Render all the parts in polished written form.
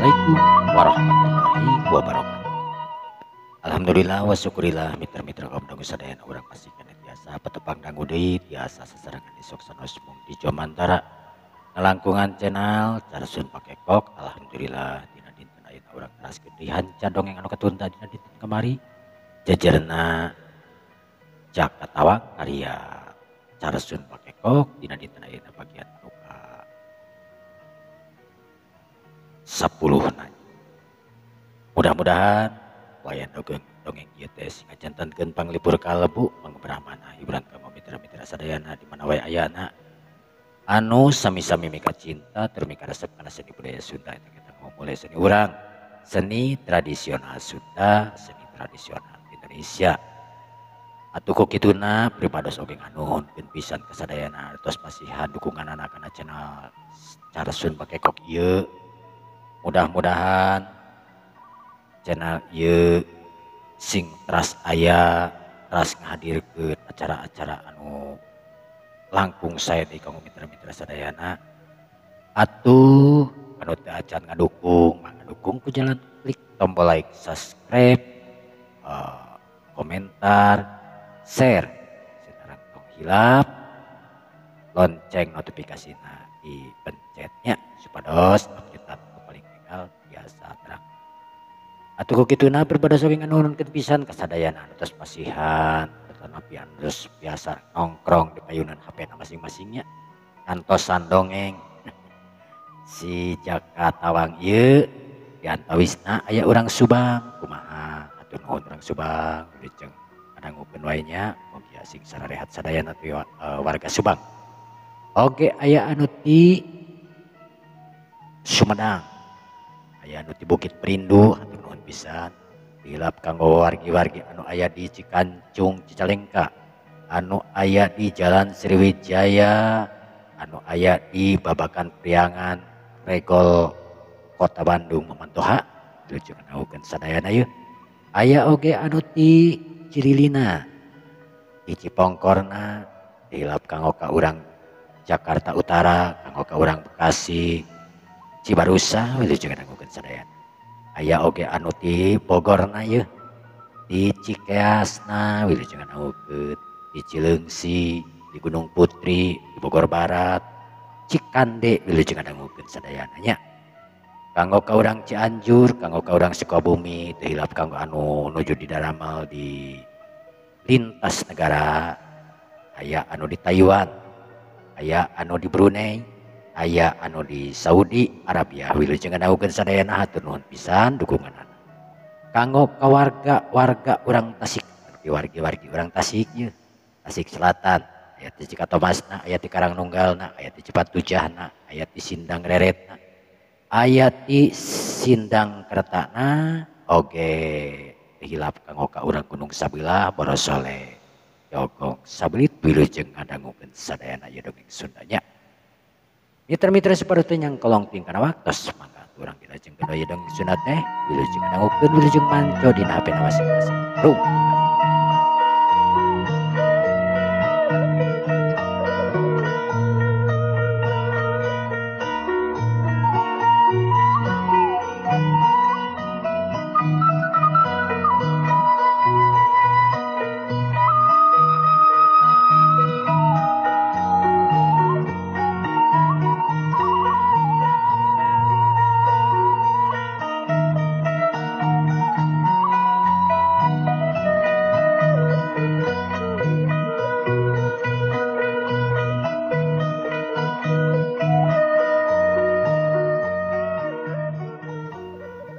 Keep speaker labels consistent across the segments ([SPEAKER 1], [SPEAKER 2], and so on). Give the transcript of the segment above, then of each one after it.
[SPEAKER 1] Assalamualaikum warahmatullahi wabarakatuh. Alhamdulillah wa syukurillah mitra-mitra kaum dangu sadayana urang masih keneh tiasa patepang dangu deui tiasa sasarengan isok sanos mung di Jomantara ngalangkungan channel Carsun Pakekok. Alhamdulillah dina dinten ayeuna urang teraskeun deui hanca dongeng anu katunda dina dinten kamari jejerna Jaka Tawang karya Carsun Pakekok dina dinten ayeuna bagian anu ka 10 na. Mudah-mudahan wayan dongeng ieu teh sing ngajantenkeun panglipur kalbu pangbrahmana hiburan kanggo mitra-mitra sadayana di mana wae ayana anu sami-sami mika cinta tur mika resep kana seni budaya Sunda eta kita ngomulai seni urang, seni tradisional Sunda, seni tradisional Indonesia. Atuh ku kituna pribados oge nganuhunkeun pisan ka sadayana tos masihan dukunganana kana channel Carsun Pakekok ieu. Mudah-mudahan channel ieu sing teras aya, teras ngahadirkeun acara-acara anu langkung sae deui kanggo mitra-mitra sadayana. Atuh anu teu acan ngadukung, mangga dukung ku jalan klik tombol like, subscribe, komentar, share, sareng tong hilap lonceng notifikasina dipencetnya supados update paling tinggal biasa terang. Atuh ku kituna pribados oge nganuhunkeun pisan ka sadayana anu tos masihan tanapi anu tos biasa nongkrong di payunan HP na masing-masingnya kantosan dongeng si Jaka Tawang ieu diantawisna aya urang Subang. Kumaha atuh nuhun urang Subang wilujeng ngadangukeun wae nya, mugia sing sararehat sadayana tuh warga Subang. Oge aya anu ti Sumedang, aya anu ti Bukit Perindu, hatur nuhun pisan. Hilap kanggo wargi-wargi anu aya di Cikancung Cicalengka, anu aya di Jalan Sriwijaya, anu aya di Babakan Priangan Regol Kota Bandung Mamantoha, wilujeng ngadangukeun sadayana yeuh. Aya oge anu ti Cililina, di Cipongkorna, hilap kanggo ka urang Jakarta Utara, kanggo ka urang Bekasi, Cibarusa, wilujeng ngadangukeun sadayana. Aya oge anu ti Bogorna yeuh, di Cikeasna wilujeng ngadangukeun, di Cileungsi, di Gunung Putri, di Bogor Barat, Cikande wilujeng ngadangukeun sadayana nya. Kanggo ka urang Cianjur, kanggo ka urang Sukabumi, teu hilap kanggo anu nuju di daramal di lintas negara, aya anu di Taiwan, aya anu di Brunei, aya anu di Saudi Arabia, wilujeng ngadangukeun sadayana hatur nuhun pisan dukunganana. Kanggo ka warga-warga urang Tasik, wargi-wargi urang Tasik yeuh, Tasik Selatan, aya ti Cikatomasna, aya ti Karangnunggalna, aya ti Cipatujahna, aya ti Sindang Reretna, aya ti Sindang Kertana, oge hilap kanggo ka urang Gunung Sabilah Borosole, Jogong Sabilit, wilujeng ngadangukeun sadayana ieu dongeng Sundanya. Mitra-mitra saperti nyangkolong tingkana waktos mangga urang dilajengkeun ieu dongeng Sunda teh wilujeng ngadangukeun wilujeng manco dina HP na masing-masing. Rum.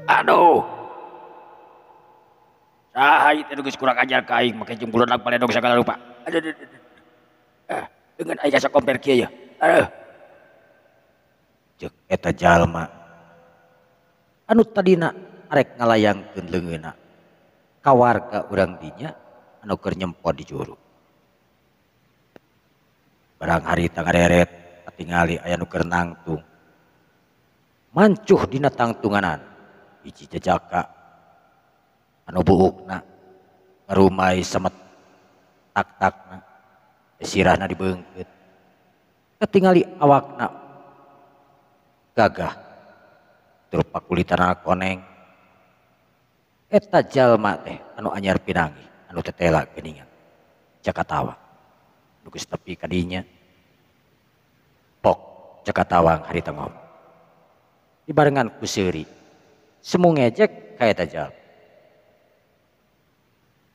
[SPEAKER 2] Aduh, saha ieu teh geus kurang ajar ka aing make jeung buledak baledog sagala rupa. Aduh, aduh, aduh. Dengan aing asa komper kieu ya. Aduh.
[SPEAKER 1] Ceuk eta jalma anu tadina arek ngalayangkeun leungeunna ka warga urang dinya anu keur nyempo di juru. Barang harita ngareret katingali aya nu keur nangtung. Mancuh dina tangtunganan hiji jejaka anu buukna ngarumai samet tak-takna sirahna dibeungkeut katingali awakna gagah Hatur pakulitana koneng. Eta jalma teh anu anyar pinanggih anu tetela geuningan. Jaka Tawang nu geus tepi ka dinya. Pok Jaka Tawang harita ngomong. Dibarengan ku seuri. Semu ngejek ka eta jalma.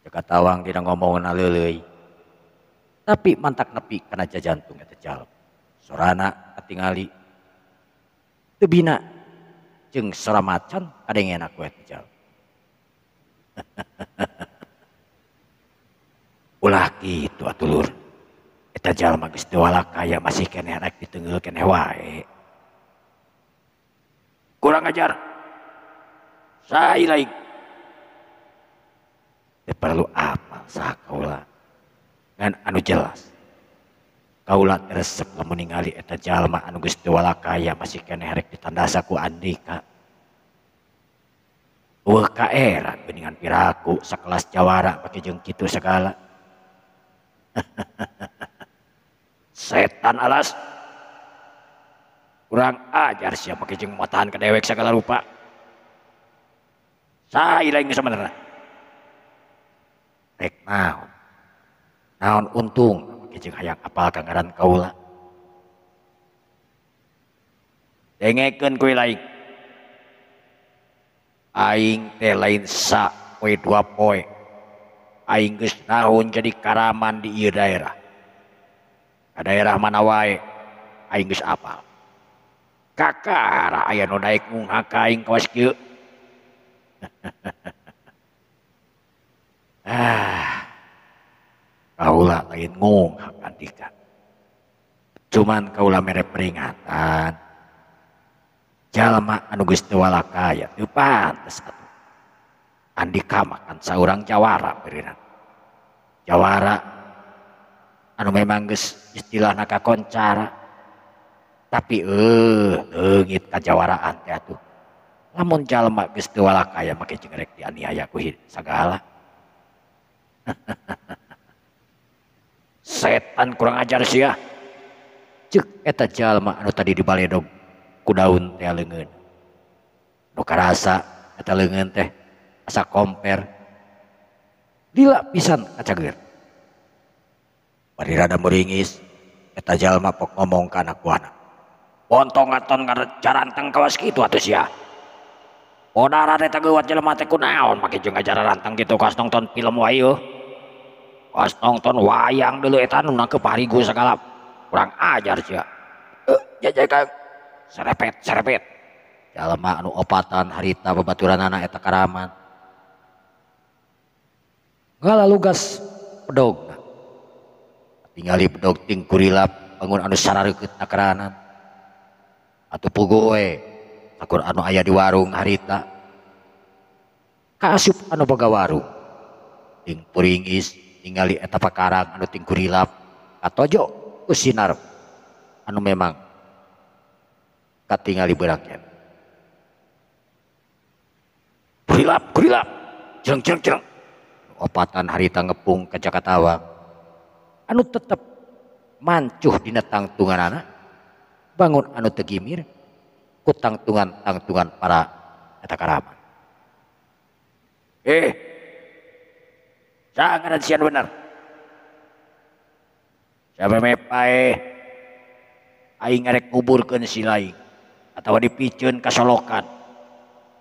[SPEAKER 1] Jaka Tawang dina ngomongna leuleuy. Tapi mantak nepi kana jajantung eta jalma. Sorana katingali teu bina jeung sora macan kadengena ku eta jalma. Ulah kitu atuh lur. Eta jalma geus teu walakaya masih keneh rek diteungeul keneh wae.
[SPEAKER 2] Kurang ajar. Saha lain.
[SPEAKER 1] Teu perlu apal saha kaula. Ngan anu jelas. Kaula teu resep lamun ningali eta jalma anu geus teu walakaya masih keneh rek ditandasa ku Andika. Eueuh kaera geuningan piraku sakelas jawara pake jeung kitu sagala.
[SPEAKER 2] Setan alas. Kurang ajar sia make jeung matahan ka dewek sagala rupa. Saha lain geus sabenerna?
[SPEAKER 1] Rek naon? Naon untung make jeung hayang apal ka ngaran kaula.
[SPEAKER 2] Dengekeun kuy lain. Aing teh lain sa poe dua poe. Aing geus naon jadi karaman di ieu daerah. Ka daerah mana wae aing geus apal. Kakara aya nu daek ngunghak ka aing kawas kieu.
[SPEAKER 1] Ah. Kaula lain ngunghak Andika. Cuman kaula mere peringatan. Jalma anu geus teu walakaya teu pantes atuh. Andika mah kan saurang jawara beureunan. Jawara anu memang geus istilahna kakoncara. Tapi leungit kajawaraan teh atuh. Lamun jalma geus teu walakaya make jeung rek dianiaya ku sagala.
[SPEAKER 2] Setan kurang ajar sia.
[SPEAKER 1] Ceuk eta jalma anu tadi dibaledog ku daun teh leungeun. Nu karasa eta leungeun teh asa komper. Lila pisan kacager. Bari rada meringis eta jalma pok ngomong ka anak buahna.
[SPEAKER 2] Bontong aton ngajaranteng kawas kitu atuh sia. Podara eta geuwat jelema teh kunaon make jeung ngajaranteng kitu kawas nonton film wae eueuh. Kawas nonton wayang deuleu eta nu nangkep harigu sagala. Kurang ajar sia. Jajai serepet serepet.
[SPEAKER 1] Jalma anu opatan harita babaturanana eta karaman. Ngalalugas bedog. Tingali bedog ting kurilap bangun anu sarareukeut na karanan. Atuh puguh we sakur anu aya di warung harita. Kaasup anu boga warung. Ting puringis ningali eta pakarang anu ting kurilap katojo ku sinar anu memang katingali beurang keneh.
[SPEAKER 2] Kurilap kurilap jeng jeng jeng.
[SPEAKER 1] Opatan harita ngepung ka Jaka Tawang anu tetep mancuh dina tangtunganana bangun anu teu gimir ku tangtungan-tangtungan para eta karaman.
[SPEAKER 2] Jangan sian bener. Sameme paeh aing arek nguburkeun si lain atawa dipiceun ka solokan.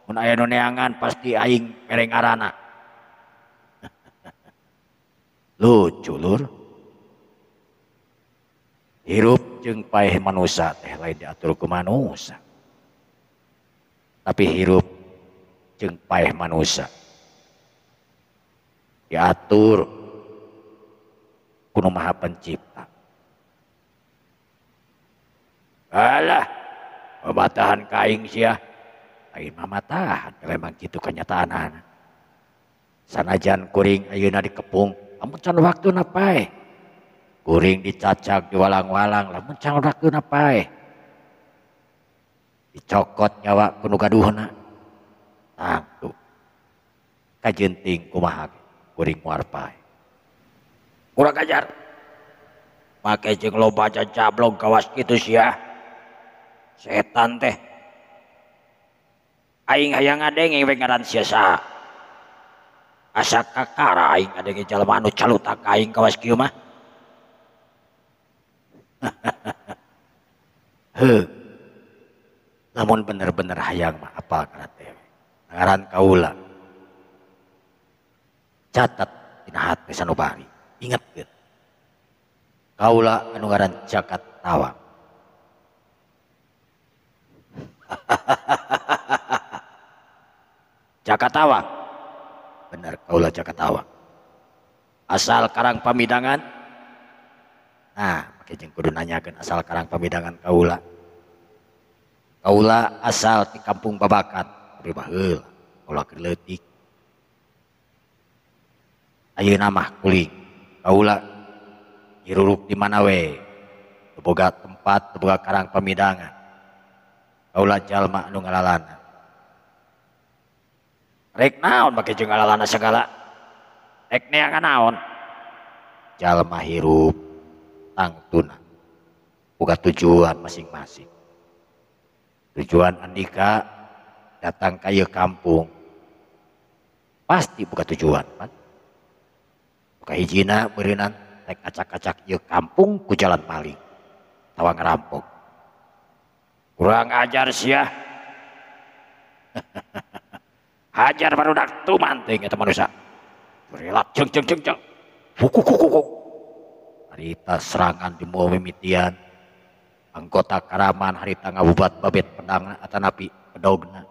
[SPEAKER 2] Mun aya nu neangan pasti aing mere ngaranna.
[SPEAKER 1] Lucu lur. Hirup jeung paeh manusa teh lain diatur ku manusa. Tapi hirup jeung paeh manusa diatur ku nu Maha Pencipta.
[SPEAKER 2] Alah, mamatahan ka aing sia.
[SPEAKER 1] Lain mamatahan, memang kitu kenyataanana. Sanajan kuring ayeuna dikepung, lamun can waktuna paeh. Kuring dicacag diwalang-walang, lamun can waktuna paeh. Dicokot nyawa ku nu gaduhna. Tangtu. Kajenting kumaha kuring moal paeh.
[SPEAKER 2] Kurang ajar. Make jeung loba cacablog kawas kitu sia. Setan teh. Aing hayang ngadenge we ngaran sia saha. Asa kakara aing ngadenge jalma anu calutak aing kawas kieu mah. Heuh. Lamun bener-bener hayang mah apal ngaran teh. Ngaran kaula. Catat dina hate sanubari. Ingetkeun. Kaula anu ngaran Jaka Tawang. Jaka Tawang. Bener kaula Jaka Tawang. Asal Karang Pamidangan. Nah, make jeung kudu nanyakeun asal Karang Pamidangan kaula. Kaula asal ti Kampung Babakan, tapi baheula kaula keur leutik. Ayeuna mah kuling. Kaula iruruk di mana we? Teu boga tempat, teu boga Karang Pamidangan. Kaula jalma anu ngalalana. Rek naon make jeung ngalalana segala? Rek neangan naon? Jalma hirup tangtuna boga tujuan masing-masing. Tujuan andika datang ka ieu kampung pasti boga tujuan pan. Boga hijina meureunan rek acak-acak ieu kampung ku jalan maling atawa ngerampok. Kurang ajar sia. Hajar barudak tuman teuing eta manusia. Berelak jeung jeung jeung jeung. Hukukukukuk. Harita serangan di mimitian. Anggota karaman harita ngabubat babet pedangna atanapi pedogna.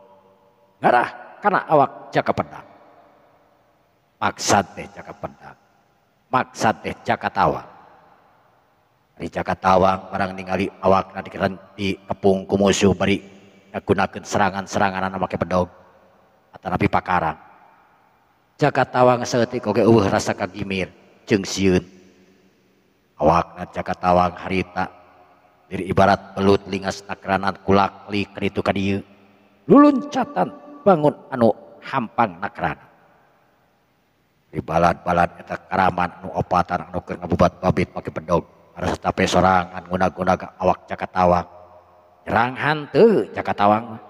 [SPEAKER 2] Ngarah kana awak Jaka Pedang. Maksad teh Jaka Pedang. Maksad teh Jaka Tawang. Ari Jaka Tawang barang ningali awakna dikepung ku musuh bari ngagunakeun serangan-seranganana make pedog atanapi pakarang. Jaka Tawang saeutik oge eueuh rasa kagimir jeung sieun. Awakna Jaka Tawang harita diri ibarat belut lingas nakranan kulak li kaditu ka dieu. Luluncatan bangun anu hampang nakranan. Di balad-balad eta karaman anu opatan anu keur ngabubat babit make pedog. Harus tape sorangan guna-guna awak Jaka Tawang. Nyerang hanteu Jaka Tawang mah.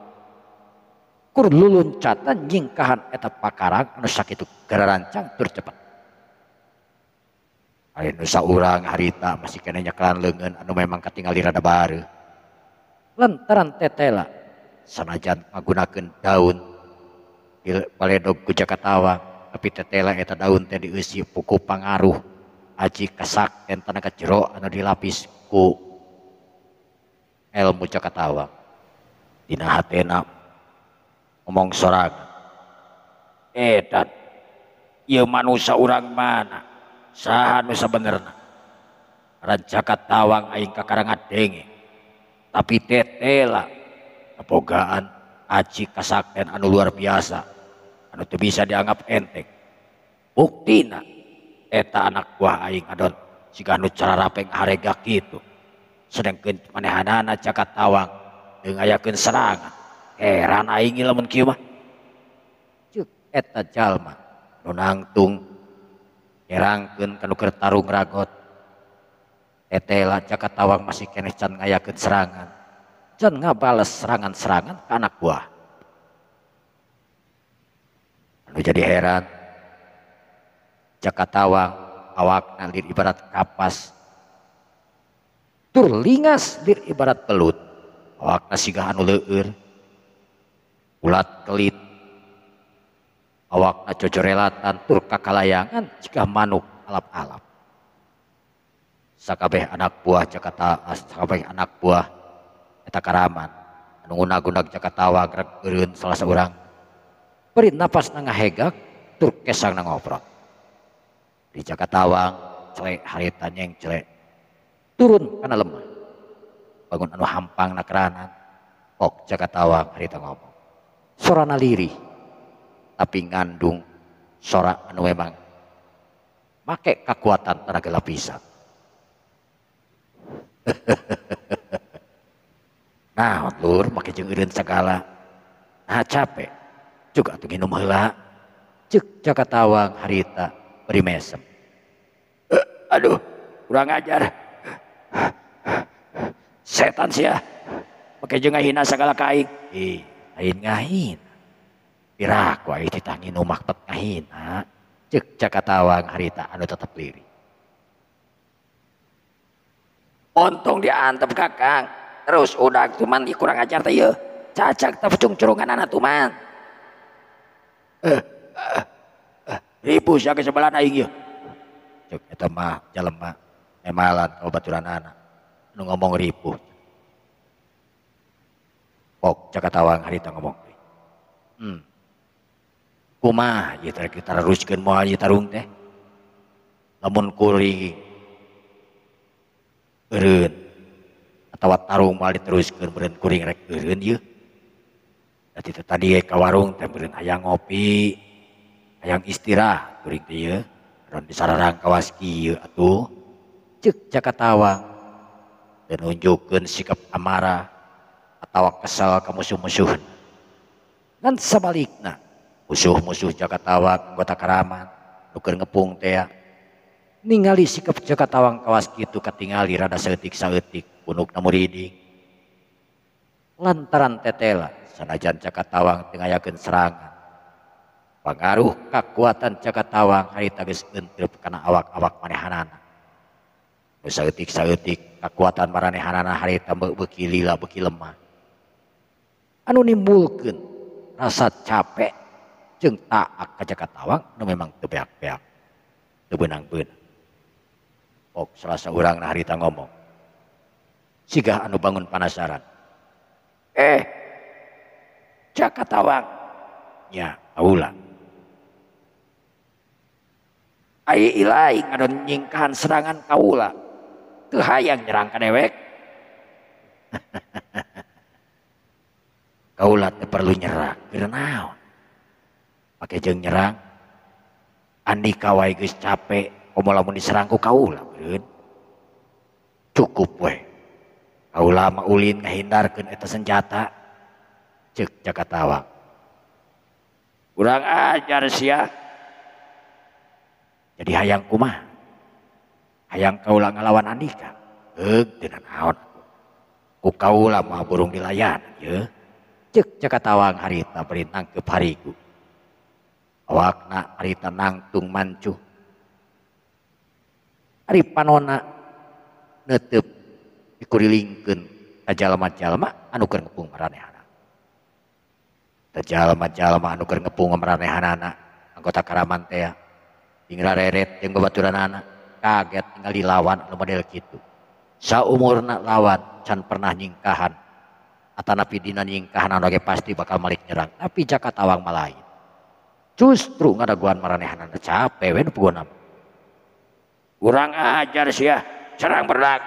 [SPEAKER 2] Kur luluncatan nyingkahan eta pakarang anu sakitu gararancang tur cepet. Ari nu saurang harita masih keneh nyekelan leungeun anu memang katingali rada bareuh. Lantaran tetela sanajan ngagunakeun daun baledog ku Jaka Tawang, tapi tetela eta daun teh dieusi puku pangaruh aji kasakten tanaga jero anu dilapis ku ilmu Jaka Tawang. Dina hatena ngomong sorangan, edan ieu manusa urang mana? Saha nu sabenerna? Ngaran Jaka Tawang aing kakara ngadenge. Tapi tetela kabogaan aji kasakten anu luar biasa anu teu bisa dianggap enteng. Buktina eta anak buah aing adon siga nu cararapeng harega kitu. Sedengkeun manehanana Jaka Tawang teu ngayakeun serangan. Heran aing lamun kieu mah. Ceuk eta jalma nu nangtung nyerangkeun ka nu keur tarung ragot. Tetela Jaka Tawang masih keneh can ngayakeun serangan. Can ngabales serangan-serangan ka anak buah. Anu jadi heran Jaka Tawang awakna lir ibarat kapas tur lingas lir ibarat belut. Awakna siga anu leueur ulat kelit. Awakna cocorelatan tur kakalayangan jika manuk alap-alap. Sakabeh anak buah Jakarta, sakabeh anak buah eta karaman anu nguna-gunag Jaka Tawang rek eureun salah saurang. Beri napasna ngahegak tur kesangna ngoprot. Di Jaka Tawang celek harita nyengcelek turun kana lemah. Bangun anu hampang nakranan ok Jaka Tawang harita ngomong. Sorana lirih tapi ngandung sora anu memang make kekuatan tenaga lapisan. Nah, lur make jeung eureun sagala. Nah, capek. Juga atuh nginum heula. Ceuk Jaka Tawang harita beri mesem. Aduh, kurang ajar. Setan sia. Make jeung ngahina sagala ka aing. Ih, lain ngahina.
[SPEAKER 1] Piraku aya titah nginum pet ngahina. Cek Jaka Tawang harita anu tetep lirik.
[SPEAKER 2] Untung diantep kakang. Terus udah tuman kurang ajar teh yeuh. Cacak teh curung-curunganana tuman.
[SPEAKER 1] Ribu sia ke sebelah aing yeuh. Cek eta mah jelema emalan ka baturanana anu ngomong ribu. Pok Jaka Tawang harita ngomong. Kumaha ieu teh kita teruskeun moal ieu tarung teh. Lamun kuring eureun atawa tarung moal diteruskeun meureun kuring rek eureun ieu. Dadi teh tadi ka warung teh meureun hayang ngopi, hayang istirahat kuring teh ieu. Ron disararang kawas kieu atuh. Ceuk Jaka Tawang teu nunjukkeun sikap amarah atawa kesel ka musuh-musuhna. Ngan sabalikna musuh-musuh Jaka Tawang anggota Karaman nu keur ngepung teh ningali sikap Jaka Tawang kawas kitu katingali rada saeutik-saeutik punukna muriding. Lantaran tetela sanajan Jaka Tawang teu ngayakeun serangan, pangaruh kakuatan Jaka Tawang harita geus entrep kana awak-awak manehanana. Nu saeutik-saeutik kakuatan maranehanana harita beuki lila beuki lemah. Anu nimbulkeun rasa capek jeung taak ka Jaka Tawang nu memang teu beak-beak, teu beunang-beunang. Pok salah saurangna harita ngomong. Sigah anu bangun panasaran.
[SPEAKER 2] Jaka Tawang.
[SPEAKER 1] Nya, kaula.
[SPEAKER 2] Ai ilai ngadon nyingkahan serangan kaula. Teu hayang nyerang ka dewek.
[SPEAKER 1] Kaula teu perlu nyerang, keur naon? Pake jeung nyerang Andika wae geus capek, komo lamun diserang ku kaula meureun. Cukup we. Kaula mah ulin ngahindarkeun eta senjata. Ceuk Jaka Tawang.
[SPEAKER 2] Kurang ajar sia.
[SPEAKER 1] Jadi hayang kumaha? Hayang kaula ngalawan Andika. Heug teu naon. Ku kaula mah burung dilayan yeuh. Ceuk Jaka Tawang harita bari nangkep harigu. Awakna harita nangtung mancuh. Ari panona neuteup dikurilingkeun ka jalma-jalma anu keur ngepung maranehanana. Ka jalma-jalma anu keur ngepung maranehanana anggota Karaman teh ingrareret jeung babaturanana kaget ningali lawan anu model kitu. Saumurna lawan can pernah nyingkahan atanapi dina nyingkahan anu ge pasti bakal malik nyerang, tapi Jaka Tawang mah lain. Justru ngadaguan maranehanana capek we nu pugona.
[SPEAKER 2] Kurang ajar sia, serang berdak.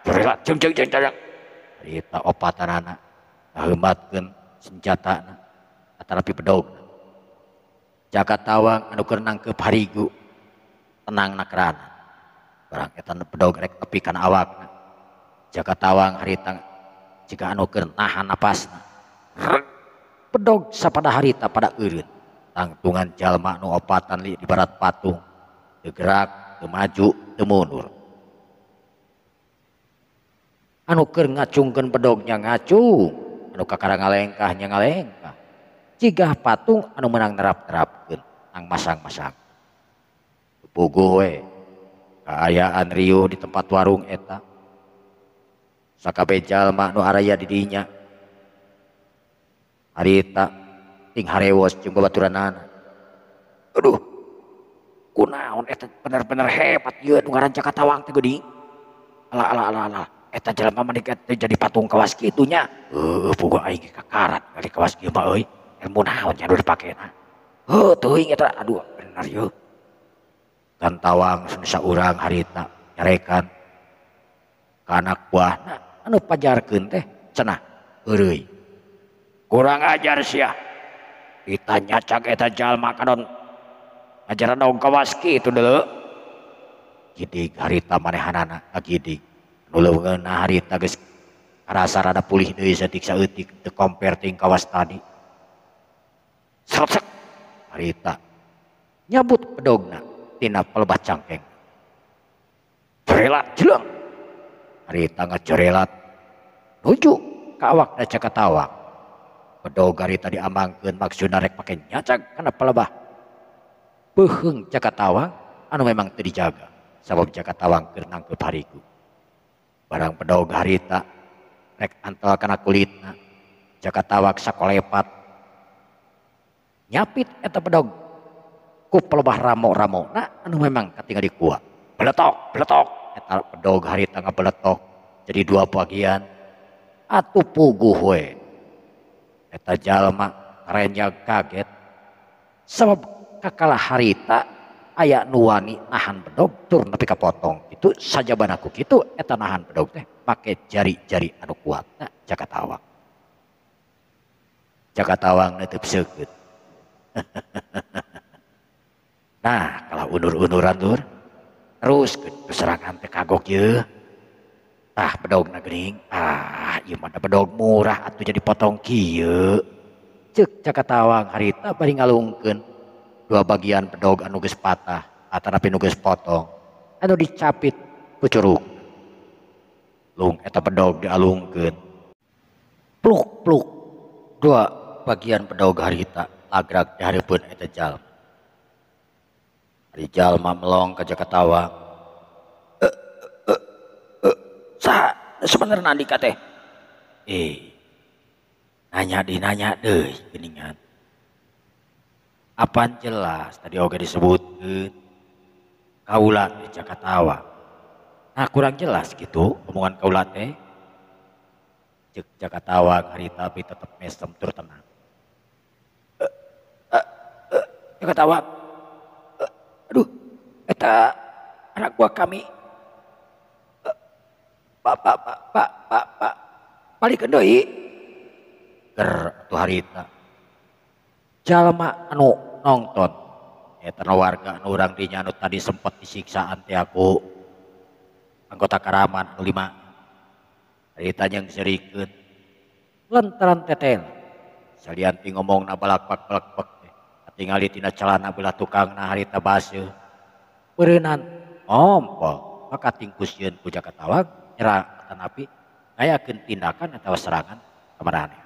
[SPEAKER 2] Rela jeung jeung jeung jeung.
[SPEAKER 1] Harita opatanana ngaheumatkeun senjatana atanapi bedogna. Jaka Tawang anu keur nangkep harigu tenang nakrana. Barang eta bedog rek tepi kana awakna. Jaka Tawang harita jika anu keur nahan napasna. Bedog sapada harita pada eureun. Tangtungan jalma nu opatan li di barat patung teu gerak, teu maju, teu mundur. Anu keur ngacungkeun bedognya ngacung, anu kakara ngalengkah nya ngalengkah. Cigah patung anu meunang nerap-nerapkeun tang masang-masang. Puguh we kaayaan riuh di tempat warung eta. Sakabeh jalma nu araya di dinya harita ting harewos jeung babaturanana.
[SPEAKER 2] Aduh, kunaon eta bener-bener hebat ieu nu ngaran Jaka Tawang teh geuning. Alah alah alah alah, eta jelema mah jadi patung kawas kitu nya.
[SPEAKER 1] Heuh, puguh aing ge kakarat kali kawas kieu mah euy.
[SPEAKER 2] Ilmu naon nya nu dipakena. Heuh, teuing eta aduh bener ieu.
[SPEAKER 1] Kan Tawang saurang harita nyarekan ka anak buahna anu pajarkeun teh cenah heureuy.
[SPEAKER 2] Kurang ajar sia. Ditanya cak eta jalma kadon ajaran dong kawas kitu deuleu.
[SPEAKER 1] Gidig harita manehanana kagidig. Nu leuweungeunna harita geus karasa rada pulih deui saeutik-saeutik teu compare ting kawas tadi. Srek harita nyabut bedogna tina palebah cangkeng.
[SPEAKER 2] Jorelat jeleng.
[SPEAKER 1] Harita ngajorelat nuju ka awakna Jaka Tawang. Bedog harita diamangkeun maksudna rek pake nyacag kana palebah. Beuheung Jaka Tawang anu memang teu dijaga sabab Jaka Tawang keur nangkep hariku. Barang bedog harita rek antel kana kulitna, Jaka Tawang sakolepat nyapit eta bedog ku palebah ramo-ramona anu memang katingali kuat. Beletok, beletok eta bedog harita ngabeletok jadi dua bagian atuh puguh we. Eta jalma renya kaget sabab kakalah harita aya nu wani nahan bedog tur nepi kapotong itu sajabana ku kitu eta nahan bedog teh make jari-jari anu kuatna Jaka Tawang. Jaka Tawang neuteub seukeut. Nah, kalah unur-unuran lur. Terus serangan teh kagok ye. Tah bedogna geuning, ah ieu mah bedog murah atuh jadi potong kieu. Ceuk Jaka Tawang harita bari ngalungkeun dua bagian bedog anu geus patah atanapi nu geus potong anu dicapit ku curug. Lung eta bedog dialungkeun. Pluk-pluk dua bagian bedog harita lagrag di hareupeun eta jalma. Ari jalma melong ka Jaka Tawang.
[SPEAKER 2] Saha sebenarnya Andika teh?
[SPEAKER 1] Nanya dinanya deui geuningan. Apan jelas tadi oge disebutkeun kaula teh Jaka Tawang. Nah kurang jelas gitu omongan kaula teh. Ceuk Jaka Tawang harita tapi tetep mesem tur tenang.
[SPEAKER 2] Jaka Tawang. Aduh, eta anak buah kami. Pak, pak, pak, pak, pak, pak, balikeun deui.
[SPEAKER 1] Ger atuh harita. Jalma anu nongton eta warga anu urang dinya anu tadi sempet disiksaan teh aku anggota Karaman anu 5. Harita jeung serikeun lantaran tetel. Salian ti ngomongna balakpak-balakpak teh. Katingali tina celana belah tukangna harita baseuh. Beureunan ngompol maka tingkus yeun ku Jaka Tawang nyerang atanapi ngayakeun tindakan atawa serangan ka maraneh.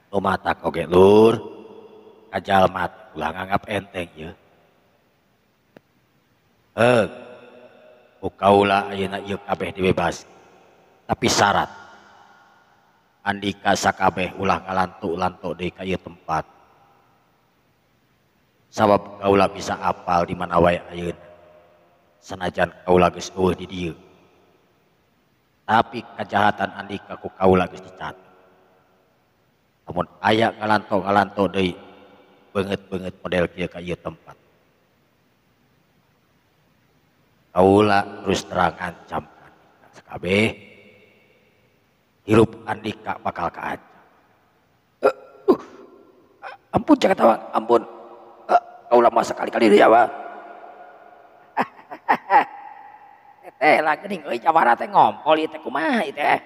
[SPEAKER 1] Nu matak oge lur ka jalma ulah nganggap enteng ieu. Heug, ku kaula ayeuna ieu kabeh dibebas. Tapi syarat Andika sakabeh ulah ngalantu-lantu deui ka ieu tempat. Sabab kaula bisa apal di mana wae ayeuna. Sanajan kaula geus eueuh di dieu. Tapi kejahatan Andika ku kaula geus dicatat. Lamun aya ngalanto-ngalanto deui beungeut-beungeut model kieu ka ieu tempat. Kaula terus terang ngancam Andika sakabeh hirup Andika bakal kaancam.
[SPEAKER 2] Ampun Jaka Tawang, ampun. Kaula mah sekali-kali deui awa. Teh lah geuning euy jawara teh ngompol ieu teh kumaha ieu teh.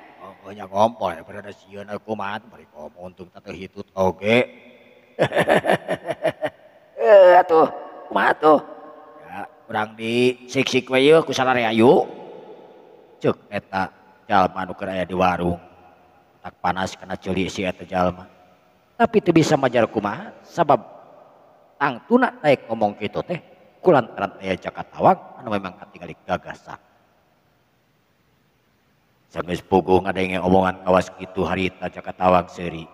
[SPEAKER 1] Oh nya ngompol daripada sieun kumaha bari komo untung teh teu hitut oge.
[SPEAKER 2] Atuh kumaha tuh?
[SPEAKER 1] Ya urang di sik-sik we yeuh ku sararea ayu. Ceuk eta jalma nu keur aya di warung. Tak panas kana ceuli si eta jalma. Tapi teu bisa majar kumaha sabab tangtuna daek ngomong kitu teh kulantaran aya Jaka Tawang anu memang katingali gagasan. Sanggeus puguh ngadenge omongan kawas kitu harita Jaka Tawang seuri.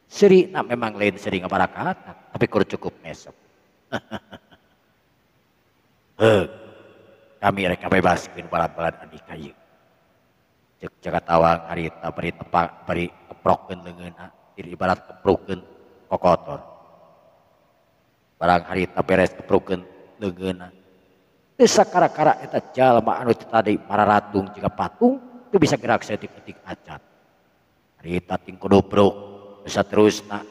[SPEAKER 1] Seuri na memang lain seuri ngabarakatan tapi kur cukup mesem. Heug, kami rek ngabebaskeun balad-balad Andika ieu. Ceuk Jaka Tawang harita bari tepak bari keprokeun leungeunna, ibarat keprukeun kokotor. Barang harita beres keprukeun leungeunna. Teu sakara-kara eta jalma anu tadi mararatung jiga patung teu bisa gerak saeutik-eutik acan. Harita ting kudubruk bisa terusna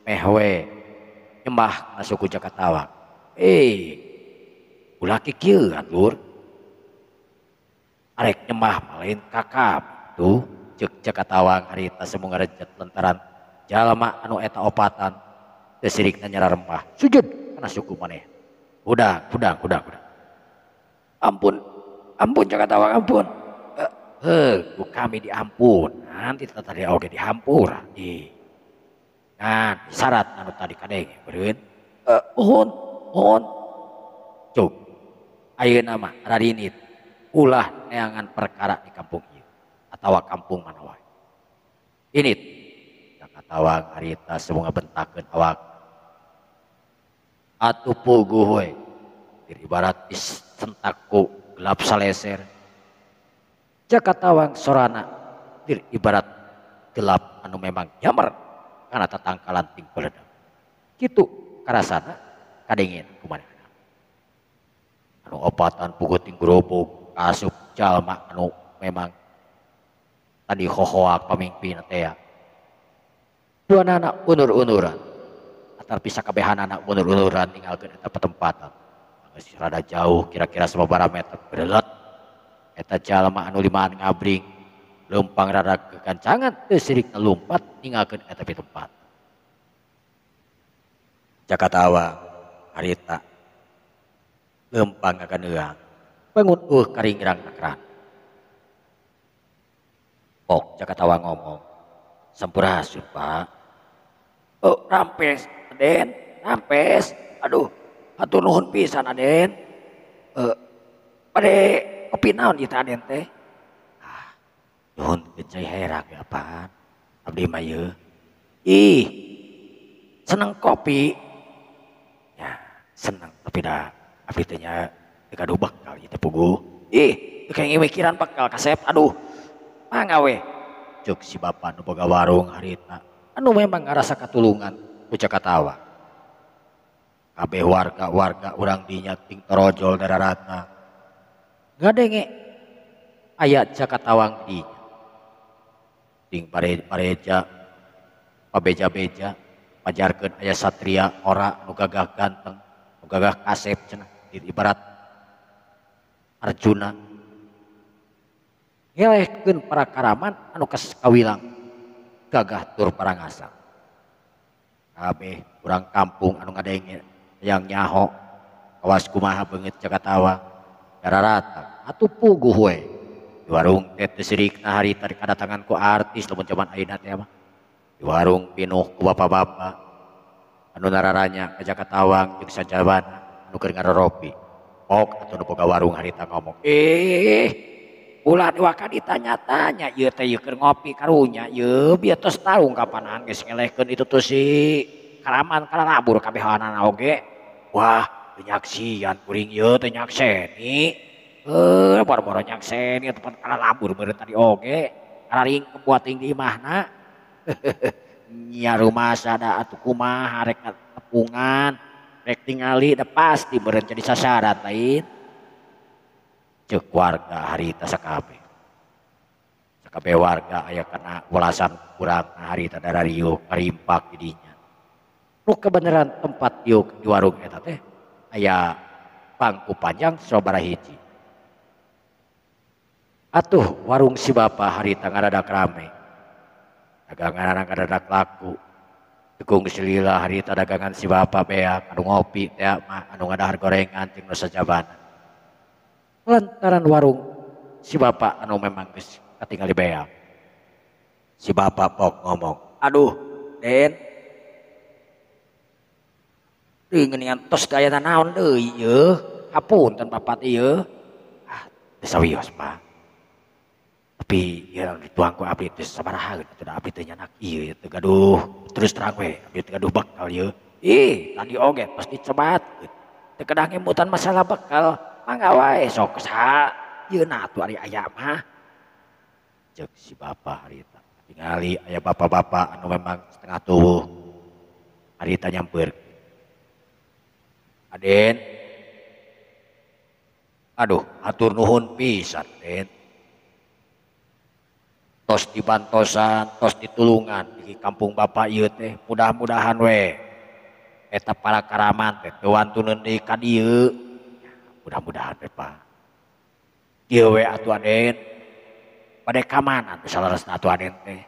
[SPEAKER 1] meh we nyembah kana suku Jaka Tawang. Ulah kikieu lur. Arek nyembah mah lain kakap tuh ceuk Jaka Tawang harita semu ngarejet lantaran jalma anu eta opatan teu sirikna nyararempah sujud kana suku maneh. Udah, udah, udah, udah.
[SPEAKER 2] Ampun, ampun Jaka Tawang, ampun. Heuh, ku kami diampun. Nanti tadi oge dihampura. Ih. Nah, syarat anu tadi kadenge beureun. Uhun, uhun. Cuk. Ayeuna mah rarinit ulah neangan perkara di kampung ieu atawa kampung mana wae. Init Jaka Tawang harita semua bentakeun awak. Atuh puguh we. Ibarat isentaku gelap saleser. Jaka Tawang sorana dir ibarat gelap anu memang nyamer kana tatangkalan ting beledak. Kitu karasana kadengin kumaha. Anu opatan puguh ting gerobok asup jalma anu memang tadi hohoak pamimpin teh. Duanana unur-unuran. Atar bisa kabehanana unur-unuran tinggalkeun eta petempatan. Geus rada jauh kira-kira sababaraha meter berelet. Eta jalma anu limaan ngabring leumpang rada kekancangan teu sirik ngelumpat ninggalkeun eta tempat. Jaka Tawang harita leumpang ngaganeang bangun karingrang nakran. Pok Jaka Tawang ngomong, sampurasun Pak. Oh, rampes Aden, rampes. Aduh, hatur nuhun pisan Aden. Bade kopi naon ieu teh Aden teh? Ah, nuhun cai herang ya apaan? Abdi mah ieu. Ih, seneng kopi. Ya, seneng tapi da abdi teh nya teu gaduh bekal ieu teh puguh. Ih, teu kayak mikiran bekal kasep. Aduh, mangga we. Cuk si bapak nu boga warung harita anu memang ngarasa katulungan ku Jaka Tawang. Kabeh warga-warga urang dinya ting torojol dararatna. Ngadenge aya Jaka Tawang dinya. Ting pareja pabeja-beja pajarkeun aya satria ora nu gagah ganteng, nu gagah kasep cenah ibarat Arjuna. Ngelehkeun para karaman anu kawilang gagah tur parangasa. Kabeh urang kampung anu ngadenge yang nyaho kawas kumaha beungeut Jaka Tawang dararata atuh puguh we. Di warung teh teu sirikna harita kadatangan ku artis lamun jaman ayeuna teh mah. Di warung pinuh ku bapak-bapak anu nararanya ka Jaka Tawang jeung sajabana anu keur ngaroropi. Pok atuh nu boga warung harita ngomong, ulah diwaka ditanya-tanya ieu teh ieu keur ngopi karunya ieu bieu tos taung kapanan geus ngelehkeun itu tuh si karaman kalalabur kabehanana oge. Wah, teu nyaksian kuring ieu teh nyakseni. Boro-boro nyakseni tempat kalalabur meureun tadi oge. Kararing kebuat di imahna. Nya rumasa da atuh kumaha rek tepungan, rek tingali da pasti meureun jadi sasaran lain. Ceuk warga harita sakabeh. Sakabeh warga aya kana welasan kurang harita darariuh karimpak di dinya. Nu kebenaran tempat diuk di warung eta teh aya bangku panjang sabaraha hiji. Atuh warung si bapa harita ngaradak rame. Dagangan ngaradak laku. Tegung selila harita dagangan si bapa beak anu ngopi teh mah anu ngadahar gorengan jeung nu sajabana. Lantaran warung si bapak anu memang geus katingali beak. Si bapak pok ngomong, aduh Den, deui geuningan tos gayana naon deui ieu, hapunten bapak teh ieu. Ah, teu sawios Pak. Tapi ieu dituang ku abdi teh sabaraha atuh da abdi teh nyanak ieu teu gaduh, terus terang we abdi teu gaduh bekal ieu. Ih, tadi oge tos dicebat. Teu kedah ngemutan masalah bekal. Mangga wae sok saha yeuna atuh ari aya mah. Ceuk si bapa harita. Tingali aya bapak-bapak anu memang setengah tubuh. Harita nyamper. Aden. Aduh, hatur nuhun pisan, Den. Tos dibantosan, tos ditulungan di kampung bapak ieu teh. Mudah-mudahan we eta para karaman teh teu wantuneun deui ka dieu. Mudah-mudahan we Pak. Kieu we atuh Aden. Bade ka mana atuh saleresna atuh Aden teh?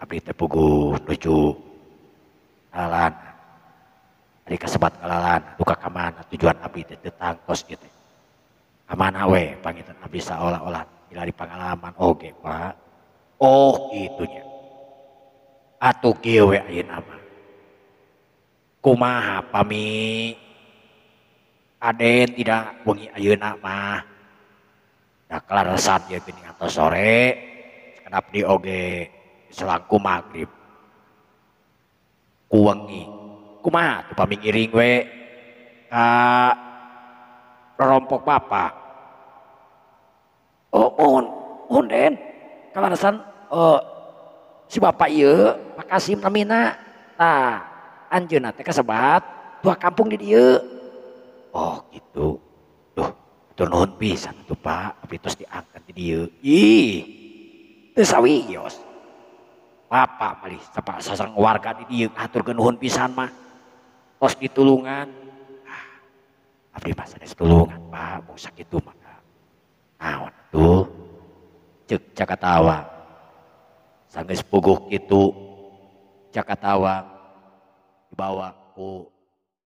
[SPEAKER 2] Abdi teh puguh nuju jalan.
[SPEAKER 1] Ari kasebat ngalalan duka ka mana tujuan abdi teh teu tangtos ieu teh. Ka mana we panginten abdi saolah-olah milari pangalaman oge Pak. Oh kitu nya. Atuh kieu we ayeuna mah. Kumaha pami Aden tidak wengi ayeuna mah. Da kalaresan ieu geuning atos sore sakedap di oge selangku magrib. Ku wengi kumaha tuh pami ngiring we ka rorompok bapak.
[SPEAKER 2] Oh mohon, mohon Den. Kalaresan si bapak ieu Pak Kasim namina. Tah anjeunna teh kasebat tua kampung di dieu.
[SPEAKER 1] Oh gitu. Duh, hatur nuhun pisan atuh Pak, abdi tos diangkat di dieu. Ih, teu sawios. Bapak malih sapa sareng warga di dieu ngahaturkeun nuhun pisan mah. Tos ditulungan. Ah, abdi mah sanes tulungan Pak, mung sakitu mah. Naon atuh? Ceuk Jaka Tawang. Sanggeus puguh kitu Jaka Tawang dibawa ku